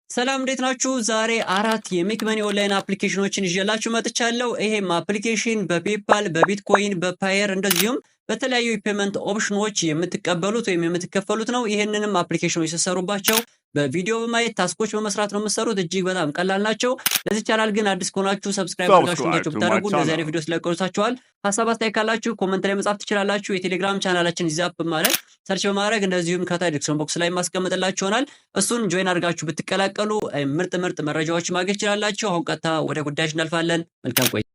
ሰላም፣ እንዴት ናችሁ? ዛሬ አራት የ make money online application ኖችን ይዤላችሁ መጥቻለሁ። ይሄም application በ PayPal፣ በ Bitcoin፣ በ Payeer እንደዚሁም በተለያዩ የ payment option ኖች የምትቀበሉት ወይም የምትከፈሉት ነው። ይህንንም application ኖች ስትሰሩባቸው በቪዲዮ በማየት task ኦች በመስራት ነው የምትሰሩት። እጅግ በጣም ቀላል ናቸው። ለዚህ ቻናል ግን አዲስ ከሆናችሁ subscribe አድርጋችሁ እንዲያችሁ ብታደርጉ እንደዚህ አይነት ቪዲዮ ስለቀሩታችኋል። ሀሳብ አስተያየት ካላችሁ comment ላይ መጻፍ ትችላላችሁ። የቴሌግራም ቻናላችን ዚዛፕ ማለት search በማድረግ እንደዚሁም ከታች description box ላይ ማስቀምጥላችሁ ይሆናል። እሱን join አድርጋችሁ ብትቀላቀሉ ምርጥ ምርጥ መረጃዎች ማግኘት ትችላላችሁ። አሁን ቀጥታ ወደ ጉዳያችን እናልፋለን። መልካም ቆይታ።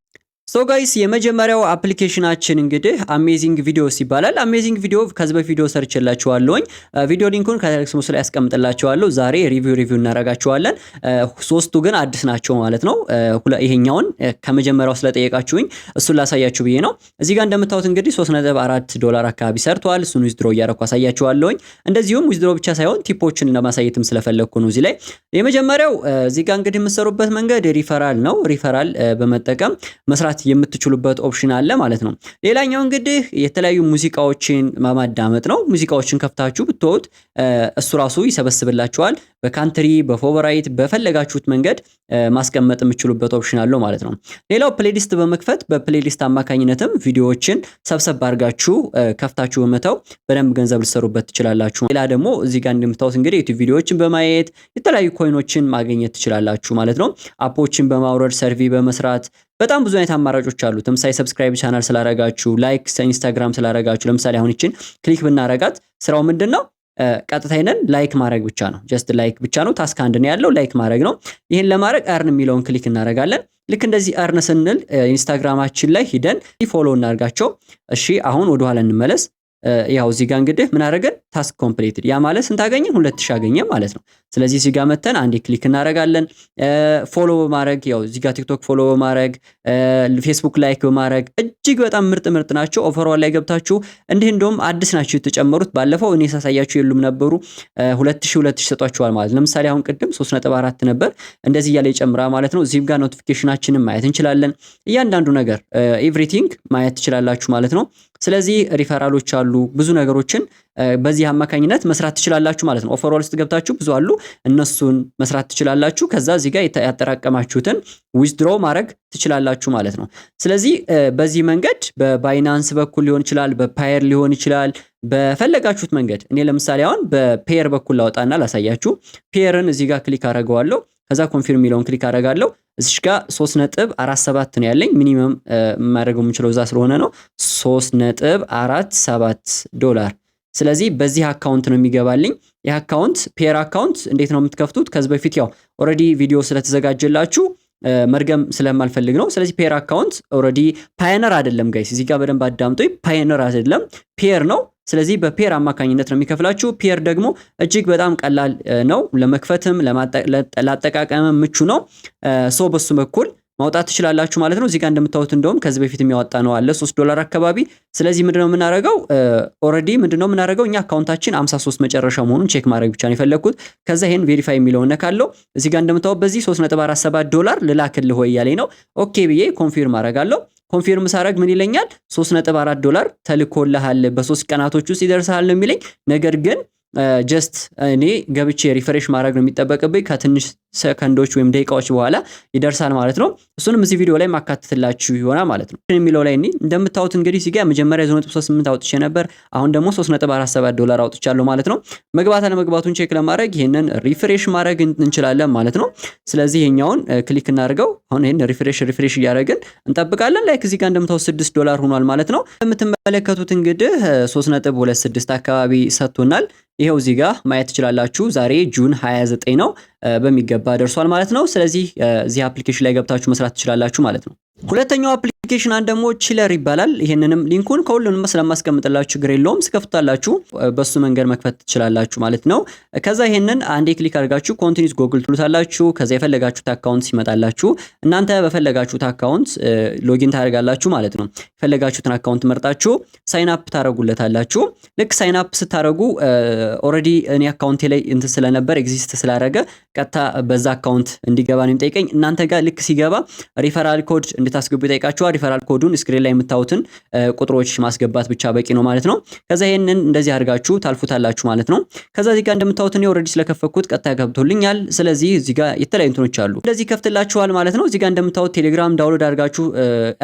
So guys፣ የመጀመሪያው application ናችን እንግዲህ Amazing Videos ይባላል። Amazing Video ከዚህ በፊት ቪዲዮ ሰርቼላችኋለሁኝ። ቪዲዮ link ኡን ከ description ላይ ያስቀምጥላችኋለሁ። ዛሬ review እናደርጋቸዋለን። ሶስቱ ግን አዲስ ናቸው ማለት ነው። ይሄኛውን ከመጀመሪያው ስለጠየቃችሁኝ እሱን ላሳያችሁ ብዬ ነው። እዚህ ጋር እንደምታዩት እንግዲህ 3.4 ዶላር አካባቢ ሰርተዋል። እሱን withdraw እያደረኩ አሳያችኋለሁኝ። እንደዚሁም withdraw ብቻ ሳይሆን tip ኦችን ለማሳየትም ስለፈለግኩ ነው። እዚህ ላይ የመጀመሪያው እዚህ ጋር እንግዲህ የምትሰሩበት መንገድ ሪፈራል ነው። ሪፈራል በመጠቀም መስራት የምትችሉበት option አለ ማለት ነው። ሌላኛው እንግዲህ የተለያዩ ሙዚቃዎችን ማዳመጥ ነው። ሙዚቃዎችን ከፍታችሁ ብትወት እሱ ራሱ ይሰበስብላችኋል። በ country፣ በ favorite፣ በፈለጋችሁት መንገድ ማስቀመጥ የምትችሉበት option አለው ማለት ነው። ሌላው playlist በመክፈት በ playlist አማካኝነትም ቪዲዮዎችን ሰብሰብ አድርጋችሁ ከፍታችሁ በመተው በደንብ ገንዘብ ልትሰሩበት ትችላላችሁ። ሌላ ደግሞ እዚህ ጋር እንደምታዩት እንግዲህ YouTube ቪዲዮዎችን በማየት የተለያዩ coin ኦችን ማግኘት ትችላላችሁ ማለት ነው። App ኦችን በማውረድ፣ survey በመስራት በጣም ብዙ አይነት አማራጮች አሉ። ለምሳሌ subscribe channel ስላረጋችሁ፣ like Instagram ስላረጋችሁ፣ ለምሳሌ አሁን ይችን click ብናረጋት ስራው ምንድን ነው? ቀጥታ ይሄንን like ማድረግ ብቻ ነው። Just like ብቻ ነው። Task አንድ ነው ያለው፣ like ማድረግ ነው። ይህን ለማድረግ earn የሚለውን click እናደርጋለን። ልክ እንደዚህ earn ስንል ኢንስታግራማችን ላይ ሂደን follow እናርጋቸው። እሺ፣ አሁን ወደኋላ እንመለስ። ያው እዚህ ጋር እንግዲህ ምን አደረገን? Task completed። ያ ማለት ስንት አገኘን? 2000 አገኘን ማለት ነው። ስለዚህ እዚህ ጋር መተን አንዴ click እናደርጋለን። Follow በማድረግ፣ ያው እዚህ ጋር TikTok follow በማድረግ፣ Facebook like በማድረግ እጅግ በጣም ምርጥ ምርጥ ናቸው። Offerwall ላይ ገብታችሁ እንዲህ እንደውም አዲስ ናቸው የተጨመሩት። ባለፈው እኔ ሳሳያችሁ የሉም ነበሩ። 2000 2000 ሰጧችኋል ማለት ነው። ለምሳሌ አሁን ቅድም 3.4 ነበር፣ እንደዚህ እያለ ይጨምራል ማለት ነው። እዚህም ጋር notification ናችንን ማየት እንችላለን። እያንዳንዱ ነገር everything ማየት ትችላላችሁ ማለት ነው። ስለዚህ ሪፈራሎች አሉ፣ ብዙ ነገሮችን በዚህ አማካኝነት መስራት ትችላላችሁ ማለት ነው። Offerwall ውስጥ ገብታችሁ ብዙ አሉ፣ እነሱን መስራት ትችላላችሁ። ከዛ እዚህ ጋር ያጠራቀማችሁትን withdraw ማድረግ ትችላላችሁ ማለት ነው። ስለዚህ በዚህ መንገድ በ Binance በኩል ሊሆን ይችላል፣ በ Payeer ሊሆን ይችላል፣ በፈለጋችሁት መንገድ። እኔ ለምሳሌ አሁን በ Payeer በኩል ላውጣና ላሳያችሁ። Payeer ን እዚህ ጋር click አደርገዋለሁ። ከዛ confirm የሚለውን click አደርጋለሁ። እዚሽ ጋር 3.47 ነው ያለኝ። Minimum የማደርገው የምችለው እዛ ስለሆነ ነው፣ 3.47 ዶላር። ስለዚህ በዚህ account ነው የሚገባልኝ። ይህ account Payeer account እንዴት ነው የምትከፍቱት? ከዚህ በፊት ያው already ቪዲዮ ስለተዘጋጀላችሁ መድገም ስለማልፈልግ ነው። ስለዚህ Payeer account already Payoneer አይደለም guys፣ እዚህ ጋር በደንብ አዳምጡኝ። Payoneer አይደለም፣ Payeer ነው። ስለዚህ በ Payeer አማካኝነት ነው የሚከፍላችሁ። Payeer ደግሞ እጅግ በጣም ቀላል ነው፣ ለመክፈትም ለአጠቃቀምም ምቹ ነው። So በሱ በኩል ማውጣት ትችላላችሁ ማለት ነው። እዚህ ጋር እንደምታዩት እንደውም ከዚህ በፊት የሚያወጣ ነው አለ 3 ዶላር አካባቢ። ስለዚህ ምንድነው የምናደርገው? Already ምንድነው የምናደርገው? እኛ account ኣችን 53 መጨረሻ መሆኑን check ማድረግ ብቻ ነው የፈለግኩት። ከዛ ይሄን verify የሚለውን ነካለው። እዚህ ጋር እንደምታዩት በዚህ 3.47 ዶላር ልላክልህ ወይ እያለኝ ነው። Okay ብዬ confirm አደርጋለሁ። Confirm ሳረግ ምን ይለኛል? 3.4 ዶላር ተልኮልሃል፣ በ3 ቀናቶች ውስጥ ይደርስሃል ነው የሚለኝ። ነገር ግን just እኔ ገብቼ refresh ማድረግ ነው የሚጠበቅብኝ። ከትንሽ ሰከንዶች ወይም ደቂቃዎች በኋላ ይደርሳል ማለት ነው። እሱንም እዚህ ቪዲዮ ላይ ማካተትላችሁ ይሆናል ማለት ነው። የሚለው ላይ እኔ እንደምታዩት እንግዲህ እዚህ ጋር መጀመሪያ 0.38 አውጥቼ ነበር። አሁን ደግሞ 3.47 ዶላር አውጥቻለሁ ማለት ነው። መግባት አለመግባቱን check ለማድረግ ይህንን refresh ማድረግ እንችላለን ማለት ነው። ስለዚህ ይሄኛውን click እናድርገው። አሁን ይሄን refresh refresh እያደረግን እንጠብቃለን። Like እዚህ ጋር እንደምታዩት 6 ዶላር ሆኗል ማለት ነው። እንደምትመለከቱት እንግዲህ 3.26 አካባቢ ሰጥቶናል። ይኸው እዚህ ጋር ማየት ትችላላችሁ። ዛሬ June 29 ነው፣ በሚገባ ደርሷል ማለት ነው። ስለዚህ እዚህ application ላይ ገብታችሁ መስራት ትችላላችሁ ማለት ነው። ሁለተኛው application አንድ ደግሞ Chiller ይባላል። ይሄንንም link ኡን ከሁሉንም ስለማስቀምጥላችሁ ችግር የለውም፣ ስከፍታላችሁ በሱ መንገድ መክፈት ትችላላችሁ ማለት ነው። ከዛ ይሄንን አንዴ click አድርጋችሁ continue with Google ትሉታላችሁ። ከዛ የፈለጋችሁት account ሲመጣላችሁ እናንተ በፈለጋችሁት account login ታደርጋላችሁ ማለት ነው። የፈለጋችሁትን account መርጣችሁ sign up ታደርጉለታላችሁ። ልክ sign up ስታደርጉ already እኔ account ኤ ላይ እንትን ስለነበር፣ exist ስላደረገ ቀጥታ በዛ account እንዲገባ ነው የሚጠይቀኝ። እናንተ ጋር ልክ ሲገባ referral code እንድታስገቡ እንድታስገቡ ይጠይቃችኋል። Referral code ኡን screen ላይ የምታዩትን ቁጥሮች ማስገባት ብቻ በቂ ነው ማለት ነው። ከዛ ይሄንን እንደዚህ አድርጋችሁ ታልፉታላችሁ ማለት ነው። ከዛ እዚህ ጋር እንደምታዩት እኔ already ስለከፈትኩት ቀጥታ ገብቶልኛል። ስለዚህ እዚህ ጋር የተለያዩ እንትኖች አሉ። እንደዚህ ከፍትላችኋል ማለት ነው። እዚህ ጋር እንደምታዩት ቴሌግራም download አድርጋችሁ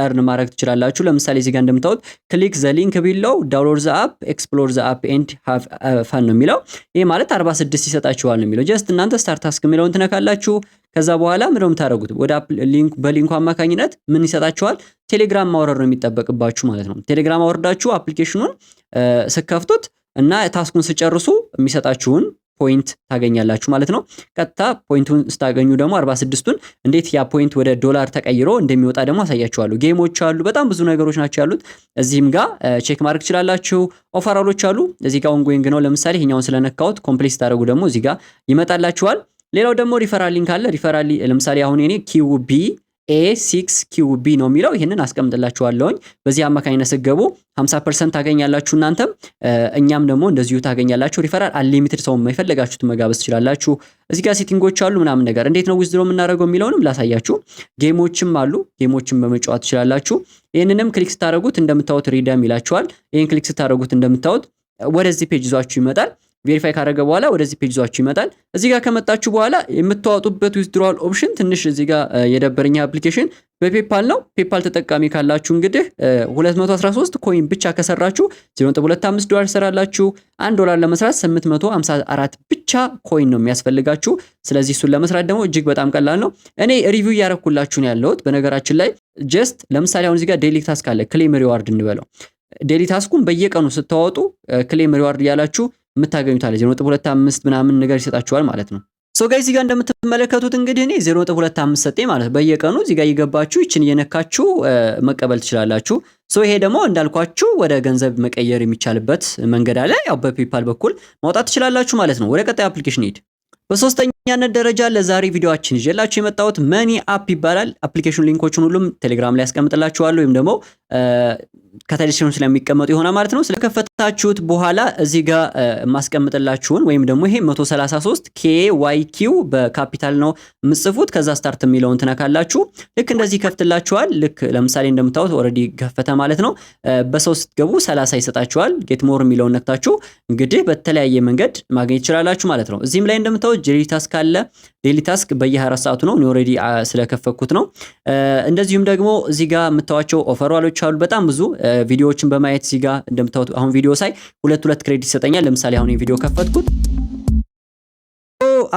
earn ማድረግ ትችላላችሁ። ለምሳሌ እዚህ ጋር እንደምታዩት "Click the link below, download the app, explore the app and have fun" ነው የሚለው። ይሄ ማለት 46 ይሰጣችኋል ነው የሚለው። Just እናንተ start task የሚለውን ትነካላችሁ። ከዛ በኋላ ምንድነው የምታደርጉት? ወደ link በ link ኡ አማካኝነት ምን ይሰጣችኋል? ቴሌግራም ማውረድ ነው የሚጠበቅባችሁ ማለት ነው። ቴሌግራም አወርዳችሁ application ኑን ስትከፍቱት እና task ኡን ስትጨርሱ የሚሰጣችሁን point ታገኛላችሁ ማለት ነው። ቀጥታ point ኡን ስታገኙ ደግሞ 46ቱን እንዴት ያ point ወደ ዶላር ተቀይሮ እንደሚወጣ ደግሞ አሳያችኋለሁ። Game ኦች አሉ፣ በጣም ብዙ ነገሮች ናቸው ያሉት። እዚህም ጋር check ማድረግ ትችላላችሁ። ኦፈራሎች አሉ። እዚህ ጋር ongoing ነው። ለምሳሌ ይሄኛውን ስለነካሁት complete ስታደርጉ ደግሞ እዚህ ጋር ይመጣላችኋል። ሌላው ደግሞ referral link አለ። ሪፈራል ለምሳሌ አሁን እኔ QBA6QB ነው የሚለው፣ ይህንን አስቀምጥላችኋለሁኝ። በዚህ አማካኝነት ስትገቡ 50% ታገኛላችሁ እናንተም እኛም ደግሞ እንደዚሁ ታገኛላችሁ። Referral unlimited፣ ሰው የፈለጋችሁትን መጋበዝ ትችላላችሁ። እዚህ ጋር setting ኦች አሉ ምናምን ነገር፣ እንዴት ነው withdraw የምናደርገው የሚለውንም ላሳያችሁ። Game ኦችም አሉ። Game ኦችን በመጫወት ትችላላችሁ። ይህንንም click ስታደርጉት እንደምታዩት redeem ይላችኋል። ይህን click ስታደርጉት እንደምታዩት ወደዚህ page ይዟችሁ ይመጣል። Verify ካደረገ በኋላ ወደዚህ page ይዟችሁ ይመጣል። እዚህ ጋር ከመጣችሁ በኋላ የምታወጡበት withdrawal option ትንሽ እዚህ ጋር የደበረኝ application በ PayPal ነው። PayPal ተጠቃሚ ካላችሁ እንግዲህ 213 coin ብቻ ከሰራችሁ 0.25 ዶላር ትሰራላችሁ። 1 ዶላር ለመስራት 854 ብቻ coin ነው የሚያስፈልጋችሁ። ስለዚህ እሱን ለመስራት ደግሞ እጅግ በጣም ቀላል ነው። እኔ review እያረኩላችሁ ነው ያለሁት። በነገራችን ላይ just ለምሳሌ አሁን እዚህ ጋር daily task አለ። Claim reward እንበለው። Daily task ኡን በየቀኑ ስታወጡ claim reward እያላችሁ የምታገኙት አለ፣ 0.25 ምናምን ነገር ይሰጣችኋል ማለት ነው። So guys፣ እዚህ ጋር እንደምትመለከቱት እንግዲህ እኔ 0.25 ሰጠኝ ማለት ነው። በየቀኑ እዚህ ጋር እየገባችሁ ይችን እየነካችሁ መቀበል ትችላላችሁ። So ይሄ ደግሞ እንዳልኳችሁ ወደ ገንዘብ መቀየር የሚቻልበት መንገድ አለ። ያው በ PayPal በኩል ማውጣት ትችላላችሁ ማለት ነው። ወደ ቀጣይ application ሂድ። በሶስተኛነት ደረጃ ለዛሬ ቪዲዮአችን ይዤላችሁ የመጣሁት Money App ይባላል። Application link ኦችን ሁሉም ቴሌግራም ላይ ያስቀምጥላችኋለሁ ወይም ደግሞ ከ description ስለሚቀመጡ ይሆናል ማለት ነው። ስለከፈታችሁት በኋላ እዚህ ጋር የማስቀምጥላችሁን ወይም ደግሞ ይሄ 133 KYQ በ ካፒታል ነው የምጽፉት። ከዛ start የሚለውን ትነካላችሁ። ልክ እንደዚህ ይከፍትላችኋል። ልክ ለምሳሌ እንደምታዩት already ከፈተ ማለት ነው። በሰው ስትገቡ 30 ይሰጣችኋል። Get more የሚለውን ነክታችሁ እንግዲህ በተለያየ መንገድ ማግኘት ትችላላችሁ ማለት ነው። እዚህም ላይ እንደምታዩት daily task አለ። Daily task በየ24 ሰዓቱ ነው። እኔ already ስለከፈትኩት ነው። እንደዚሁም ደግሞ እዚህ ጋር የምታዩዋቸው offerwall ኦች አሉ። በጣም ብዙ ቪዲዮዎችን በማየት እዚህ ጋር እንደምታዩት አሁን ቪዲዮ ሳይ ሁለት ሁለት credit ይሰጠኛል። ለምሳሌ አሁን ቪዲዮ ከፈትኩት።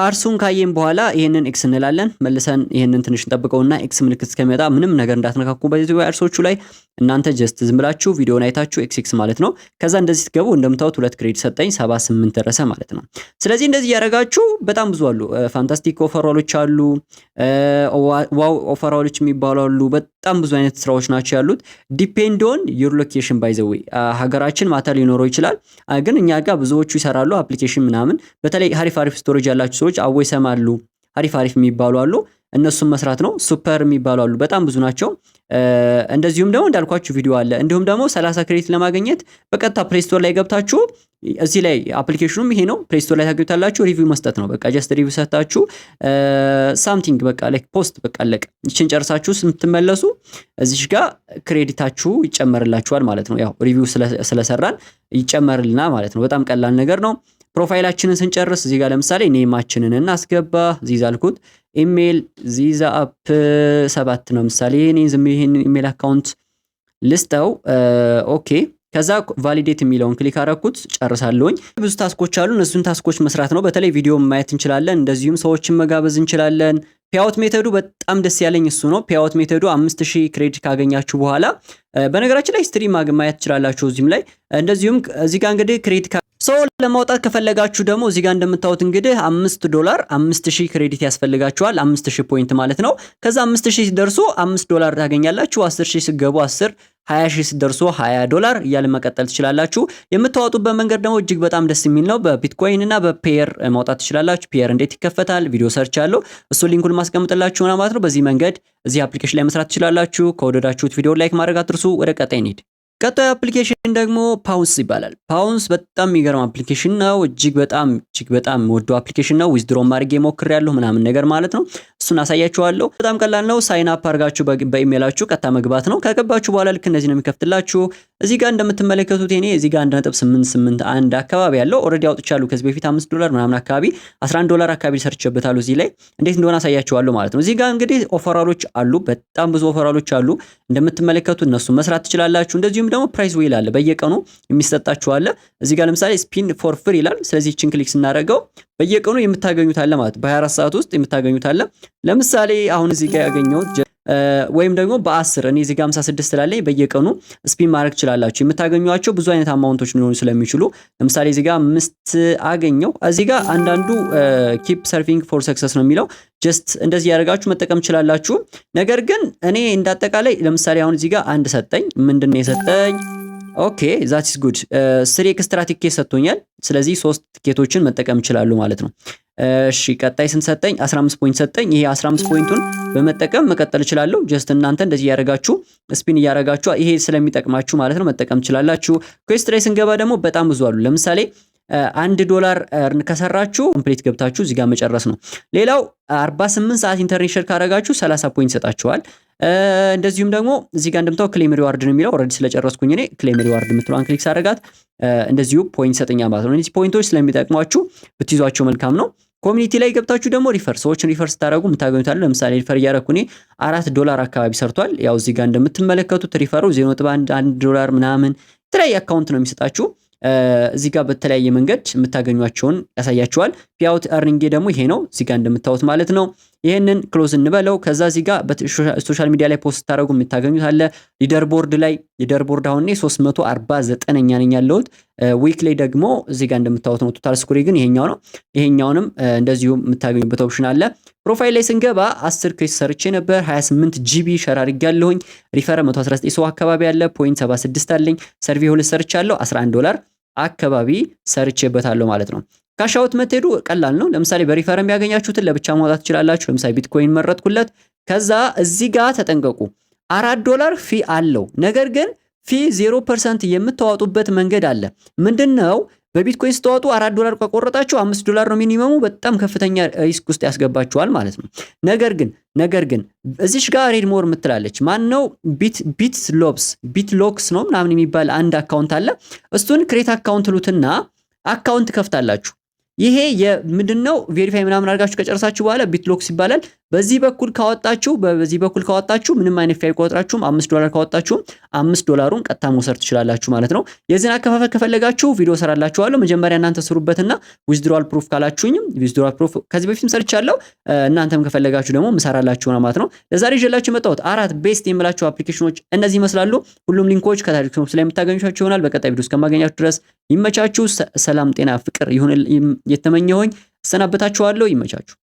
አርሱን ካየን በኋላ ይህንን X እንላለን። መልሰን ይህንን ትንሽ እንጠብቀውና X ምልክት እስከሚመጣ ምንም ነገር እንዳትነካኩ። በዚህ አርሶቹ ላይ እናንተ just ዝም ብላችሁ ቪዲዮን አይታችሁ X X ማለት ነው። ከዛ እንደዚህ ስትገቡ እንደምታዩት ሁለት credit ሰጠኝ፣ 78 ደረሰ ማለት ነው። ስለዚህ እንደዚህ እያደረጋችሁ በጣም ብዙ አሉ። Fantastic offerwall ኦች አሉ፣ wow offerwall ኦች የሚባሉ አሉ። በጣም ብዙ አይነት ስራዎች ናቸው ያሉት። Depend on your location, by the way፣ ሀገራችን matter ሊኖረው ይችላል፣ ግን እኛ ጋር ብዙዎቹ ይሰራሉ። Application ምናምን በተለይ አሪፍ አሪፍ storage ያላቸው ሰዎች አዎ ይሰማሉ። አሪፍ አሪፍ የሚባሉ አሉ። እነሱም መስራት ነው። Super የሚባሉ አሉ። በጣም ብዙ ናቸው። እንደዚሁም ደግሞ እንዳልኳችሁ ቪዲዮ አለ። እንዲሁም ደግሞ 30 credit ለማግኘት በቀጥታ Play Store ላይ ገብታችሁ እዚህ ላይ application ኑም ይሄ ነው። Play Store ላይ ታገኙታላችሁ። Review መስጠት ነው። በቃ just review ሰጥታችሁ something በቃ like post፣ በቃ አለቀ። ይችን ጨርሳችሁ ስትመለሱ እዚሽ ጋር credit ኣችሁ ይጨመርላችኋል ማለት ነው። ያው review ስለሰራን ይጨመርልና ማለት ነው። በጣም ቀላል ነገር ነው። Profile ኣችንን ስንጨርስ እዚህ ጋር ለምሳሌ name ኣችንን እናስገባ። ዚዛ አልኩት። ኢሜል ዚዛ app 7 ነው። ምሳሌ እኔ ዝም ይሄን email account ልስጠው። Okay፣ ከዛ validate የሚለውን click አረኩት፣ ጨርሳለሁኝ። ብዙ task ኦች አሉ። እነሱን task ኦች መስራት ነው። በተለይ ቪዲዮ ማየት እንችላለን። እንደዚሁም ሰዎችን መጋበዝ እንችላለን። Payout method ኡ በጣም ደስ ያለኝ እሱ ነው። Payout method ኡ 5000 credit ካገኛችሁ በኋላ፣ በነገራችን ላይ stream ማየት ትችላላችሁ እዚህም ላይ። እንደዚሁም እዚህ ጋር እንግዲህ credit so ለማውጣት ከፈለጋችሁ ደግሞ እዚህ ጋር እንደምታዩት እንግዲህ 5 ዶላር 5000 credit ያስፈልጋችኋል። 5000 point ማለት ነው። ከዛ 5000 ሲደርሱ 5 ዶላር ታገኛላችሁ። 10,000 ስትገቡ 10፣ 20 ሺህ ስትደርሱ 20 ዶላር እያለ መቀጠል ትችላላችሁ። የምታወጡበት መንገድ ደግሞ እጅግ በጣም ደስ የሚል ነው። በቢትኮይን እና በ Payeer ማውጣት ትችላላችሁ። Payeer እንዴት ይከፈታል ቪዲዮ ሰርቻለሁ። እሱ link ኡን ማስቀምጥላችሁ ማለት ነው። በዚህ መንገድ እዚህ application ላይ መስራት ትችላላችሁ። ከወደዳችሁት ቪዲዮ like ማድረግ አትርሱ። ወደ ቀጣይ እንሂድ። ቀጣዩ application ደግሞ Pawns ይባላል። Pawns በጣም የሚገርም application ነው። እጅግ በጣም እጅግ በጣም የምወደው application ነው። Withdraw ማድረግ ሞክሬያለሁ ምናምን ነገር ማለት ነው። እሱን አሳያችኋለሁ። በጣም ቀላል ነው። Sign up አድርጋችሁ በኢሜይላችሁ ቀጥታ መግባት ነው። ከገባችሁ በኋላ ልክ እንደዚህ ነው የሚከፍትላችሁ። እዚህ ጋር እንደምትመለከቱት እኔ እዚህ ጋር 1.881 አካባቢ ያለው already አውጥቻለሁ። ከዚህ በፊት 5 ዶላር ምናምን አካባቢ፣ 11 ዶላር አካባቢ ሰርቼበታለሁ። እዚህ ላይ እንዴት እንደሆነ አሳያችኋለሁ ማለት ነው። እዚህ ጋር እንግዲህ offerwall ኦች አሉ። በጣም ብዙ offerwall ኦች አሉ እንደምትመለከቱት፣ እነሱ መስራት ትችላላችሁ። እንደዚሁም ደግሞ prize wheel አለ፣ በየቀኑ የሚሰጣችሁ አለ። እዚህ ጋር ለምሳሌ spin for free ይላል። ስለዚህ ይህችን click ስናደርገው በየቀኑ የምታገኙት አለ ማለት በ24 ሰዓት ውስጥ የምታገኙት አለ። ለምሳሌ አሁን እዚህ ጋር ያገኘሁት ወይም ደግሞ በ10 እኔ እዚህ ጋር 56 ስላለኝ በየቀኑ spin ማድረግ ትችላላችሁ። የምታገኟቸው ብዙ አይነት amount ኦች ሊሆኑ ስለሚችሉ ለምሳሌ እዚህ ጋር 5 አገኘው። እዚህ ጋር አንዳንዱ keep surfing for success ነው የሚለው፣ just እንደዚህ ያደርጋችሁ መጠቀም ትችላላችሁ። ነገር ግን እኔ እንዳጠቃላይ ለምሳሌ አሁን እዚህ ጋር አንድ ሰጠኝ። ምንድን ነው የሰጠኝ? Okay, that is good፣ three extra ticket ሰጥቶኛል። ስለዚህ ሶስት ቲኬቶችን መጠቀም ይችላሉ ማለት ነው። እሺ፣ ቀጣይ ስንት ሰጠኝ? 15 point ሰጠኝ። ይሄ 15 point ኡን በመጠቀም መቀጠል እችላለሁ። Just እናንተ እንደዚህ እያደረጋችሁ spin እያደረጋችሁ ይሄ ስለሚጠቅማችሁ ማለት ነው መጠቀም ትችላላችሁ። Quest ላይ ስንገባ ደግሞ በጣም ብዙ አሉ። ለምሳሌ 1 ዶላር earn ከሰራችሁ complete ገብታችሁ እዚህ ጋር መጨረስ ነው። ሌላው 48 ሰዓት ኢንተርኔት share ካረጋችሁ 30 point ይሰጣችኋል። እንደዚሁም ደግሞ እዚህ ጋር እንደምታው claim reward ነው የሚለው። Already ስለጨረስኩኝ እኔ claim reward የምትለዋን click ሳደርጋት እንደዚሁ point ይሰጠኛል ማለት ነው። እነዚህ point ኦች ስለሚጠቅሟችሁ ብትይዟቸው መልካም ነው። Community ላይ ገብታችሁ ደግሞ refer፣ ሰዎችን refer ስታደርጉ የምታገኙት አለ። ለምሳሌ refer እያደረኩ እኔ 4 ዶላር አካባቢ ሰርቷል። ያው እዚህ ጋር እንደምትመለከቱት refer ኡ 0.11 ዶላር ምናምን የተለያየ account ነው የሚሰጣችሁ። እዚህ ጋር በተለያየ መንገድ የምታገኟቸውን ያሳያችኋል። Payout earning ኤ ደግሞ ይሄ ነው፣ እዚህ ጋር እንደምታዩት ማለት ነው። ይሄንን close እንበለው። ከዛ እዚህ ጋር በ social media ላይ post ስታደርጉ የምታገኙት አለ። Leaderboard ላይ፣ leaderboard አሁን እኔ 349ኛ ነኝ ያለሁት። Week ላይ ደግሞ እዚህ ጋር እንደምታዩት ነው። Total score ኤ ግን ይሄኛው ነው። ይሄኛውንም እንደዚሁ የምታገኙበት option አለ። Profile ላይ ስንገባ 10 quest ሰርቼ ነበር። 28 GB share አድርጌያለሁኝ። Refer 119 ሰው አካባቢ አለ። Point 76 አለኝ። Survey ሁለት ሰርቻለሁ። 11 ዶላር አካባቢ ሰርቼበታለሁ ማለት ነው። Cash out method ኡ ቀላል ነው። ለምሳሌ በ refer የሚያገኛችሁትን ለብቻ ማውጣት ትችላላችሁ። ለምሳሌ ቢትኮይን መረጥኩለት። ከዛ እዚህ ጋር ተጠንቀቁ፣ 4 ዶላር fee አለው። ነገር ግን fee 0% የምታወጡበት መንገድ አለ። ምንድን ነው? በቢትኮይን ስትዋጡ 4 ዶላር ከቆረጣችሁ 5 ዶላር ነው minimum ኡ። በጣም ከፍተኛ risk ውስጥ ያስገባችኋል ማለት ነው። ነገር ግን እዚሽ ጋር read more የምትላለች ማን ነው? ቢት ሎብስ ቢት ሎክስ ነው ምናምን የሚባል አንድ account አለ። እሱን create account ሉትና account ከፍታላችሁ። ይሄ የምንድነው? Verify ምናምን አድርጋችሁ ከጨረሳችሁ በኋላ ቢትሎክስ ይባላል። በዚህ በኩል ካወጣችሁ ምንም አይነት fee አይቆጥራችሁም። 5 ዶላር ካወጣችሁም 5 ዶላሩን ቀጥታ መውሰድ ትችላላችሁ ማለት ነው። የዚህን አከፋፈል ከፈለጋችሁ ቪዲዮ ሰራላችኋለሁ። መጀመሪያ እናንተ ስሩበትና withdrawal proof ካላችሁኝም withdrawal proof ከዚህ በፊትም ሰርቻለሁ። እናንተም ከፈለጋችሁ ደግሞ ምሰራላችሁ ነው ማለት ነው። ለዛሬ ይዤላችሁ የመጣሁት አራት best የምላቸው application ኖች እነዚህ ይመስላሉ። ሁሉም link ኦች ከታች ላይ የምታገኟቸው ይሆናል። በቀጣይ ቪዲዮ እስከማገኛችሁ ድረስ ይመቻችሁ። ሰላም፣ ጤና፣ ፍቅር ይሁን የተመኘሁኝ እሰናበታችኋለሁ። ይመቻችሁ።